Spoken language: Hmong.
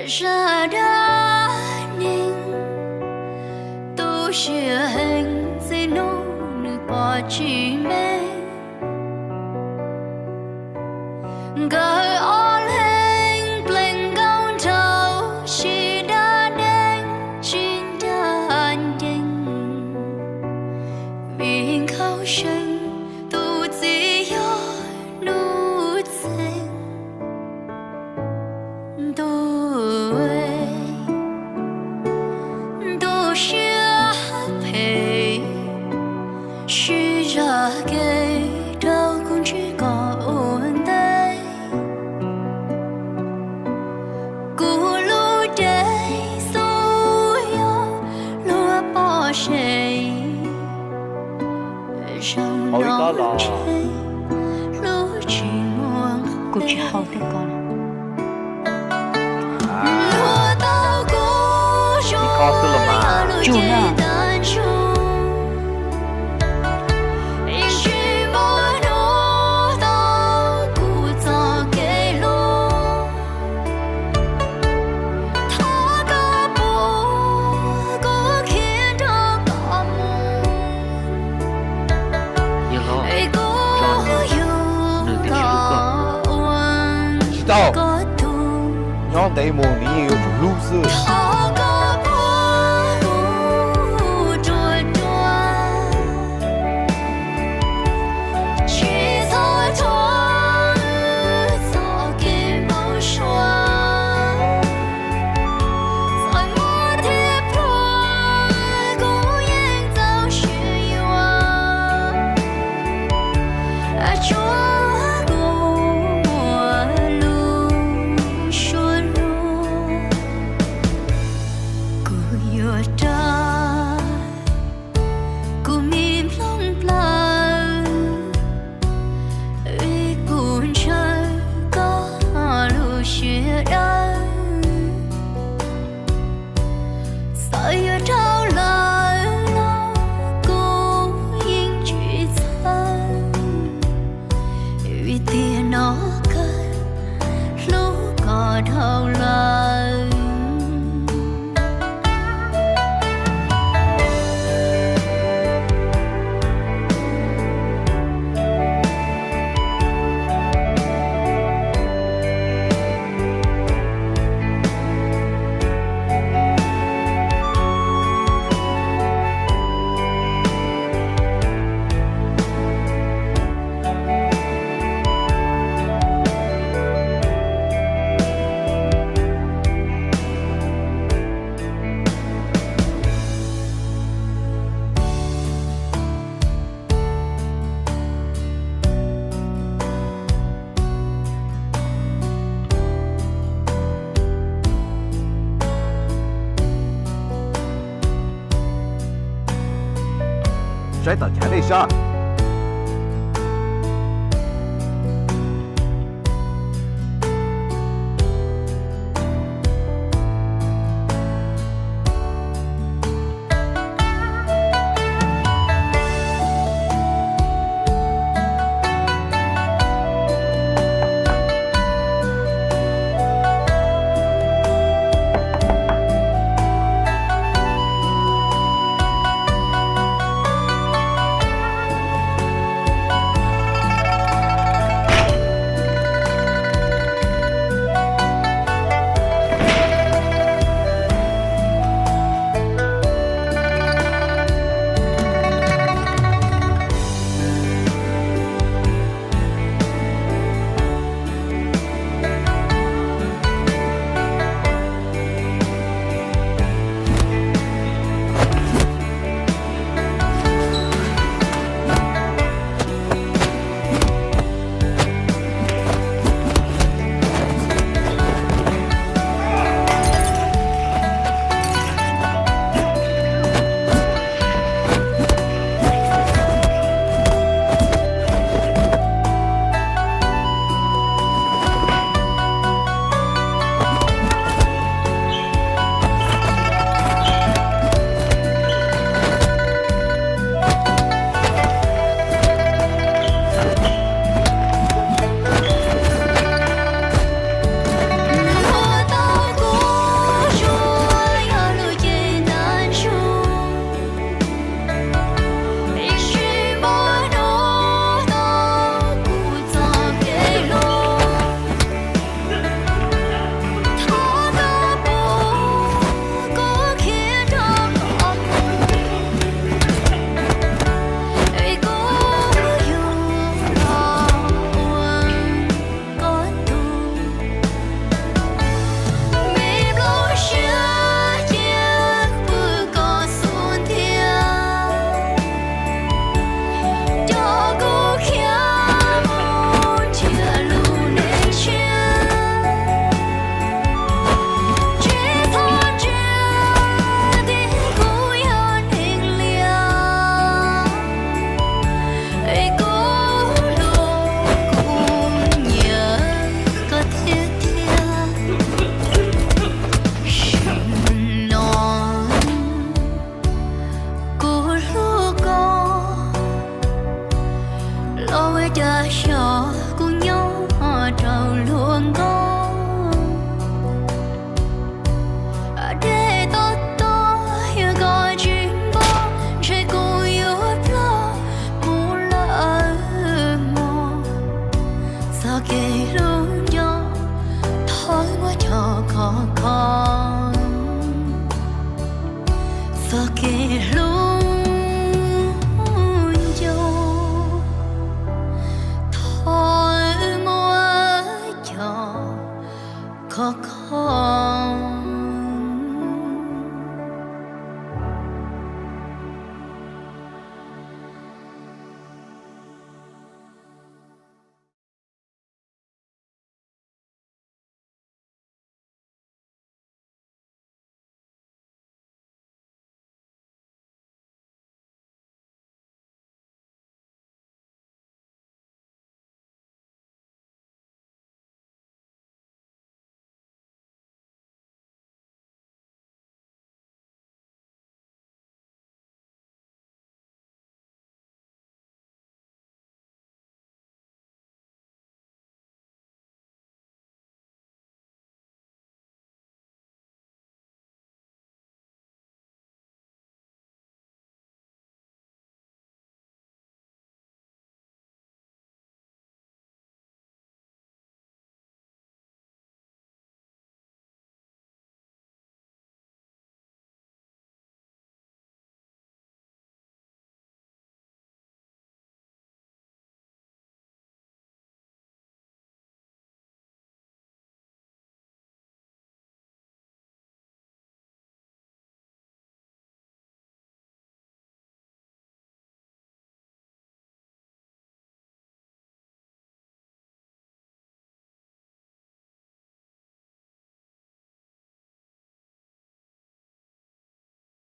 Zaj dab neeg tu siab heev, txij hnub nws pom tsis me. Nkawd ob leeg plees nkauj nraug, sib dab deev tsis ncaj ncees. Vim nkauj seev tus txiv yog Nuj Txeeg. Ntuj, ntuj siab phem, sib zam kev rau kuv ntsib koj ua ntej. Kuv lub cev xub yog luag pom seb zoo no los hlub tsis muaj nqis. Kuv tsis haus tej ko. Luag tau kuv zoo yam lub cev tag ntsug, tsis muaj hnub tau kuv txoj kev hlub. Thov koj pub kuv khiav nrog koj mus, vim kuv yug koj ua koj tug. Nyob ntev mus nws yeej yuav tsum hlub xwb. Thov koj pub kuv ruam ruam, tsis txhob thuam txoj kev npau suav. Txawm muaj thiab pluag kuv yeej txaus siab yuav, tsuav kuv muaj lub suab hlub. Kuv yuav rais kuv me nplooj plaws, vim kuv ntshaw koj lub siab dawb. Txawm yuav dhau lawm los kuv yeej tsis txhawj, vim tiam no kawg hlub koj dhau lawm. Saib tom chav dej sab. khov kho, txoj kev hlub ncauj thov wb muab coj khov kho.